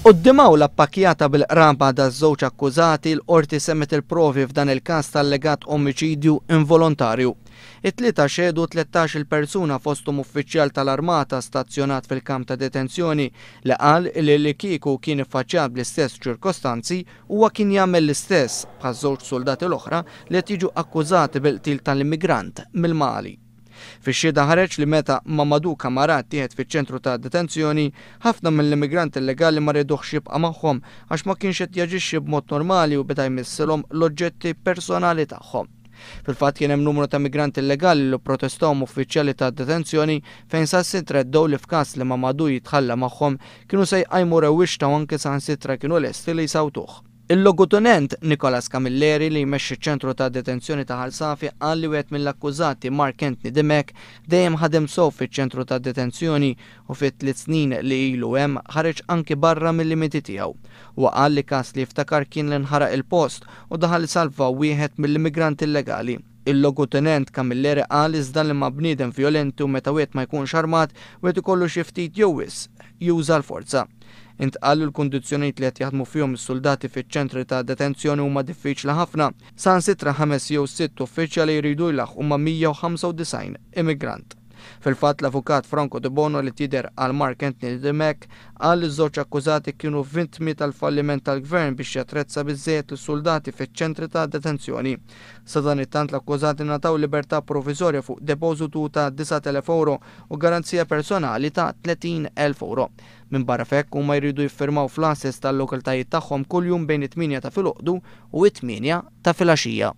Quddiem awla ppakkjata bil-qraba daż-żewġ akkużati, l-Qorti semgħet il-provi f'dan il-każ ta' allegat omiċidju involontarju. It-Tlieta xehdu 13-il persuna fosthom uffiċjal tal-Armata stazzjonat fil-kamp ta' detenzjoni li qal li li kieku kien iffaċċjat bl-istess ċirkostanzi huwa kien jagħmel l-istess bħaż-żewġ suldati l-oħra li qed jiġu akkużati bil-qtil tal-immigrant mill-Mali. Fix-xhieda ħareġ li meta Mamadou Camara ttieħed fiċ-ċentru ta' detenzjoni, ħafna mill-immigranti illegali ma rieduhx jibqa' magħhom għax ma kienx qed jaġixxi b'mod normali u beda jmissilhom l-oġġetti personali tagħhom. Fil-fatt kien hemm numru ta' migranti illegali li pprotestaw ma' uffiċjali ta' detenzjoni fejn saħansitra għeddew li f'każ li Mamadou jitħalla magħhom kienu se jqajmu rewwixta u anke saħansitra kienu lesti li jsawtuh. Il-Logutenent Nicholas Camilleri li jmexxi ċ-ċentru ta' detenzjoni ta' Ħal Safi qal li wieħed mill-akkużati Mark Anthony Dimech dejjem ħadem sew fiċ-ċentru ta' detenzjoni u fit-tliet snin li ilu hemm ħareġ anki barra mil-limiti tiegħu. Huwa qal li każ li jiftakar kien li nħaraq il-post u daħal isalva wieħed mill-immigranti illegali. Il-Logutenent Camilleri qal iżda li ma' bniedem vjolenti u meta wieħed ma jkunx armat wieħed ikollu xi ftit jew wisq juża l-forza. Intqal li l-kundizzjonijiet li qed jaħdmu fihom is-suldati fiċ-ċentri ta' detenzjoni huma diffiċli ħafna. Saħansitra ħames jew sitt uffiċjali jridu jlaħħqu ma' 195 immigrant. Fil-fatt, l-Avukat Franco Debono li tidher għal Mark Anthony Dimech qal li ż-żewġ akkużati kienu vittmi tal-falliment tal-Gvern biex jattrezza biżżejjed lis-suldati fiċ-ċentri ta' detenzjoni. Sadanittant l-akkużati ngħataw libertà proviżorja fuq depożitu ta' 9,000 ewro u garanzija personali ta' 30,000 ewro. Minbarra f'hekk, huma jridu jiffirmaw fl-għases tal-lokalitajiet tagħhom kuljum bejn it-tmienja ta' filgħodu u t-tmienja ta' filgħaxija.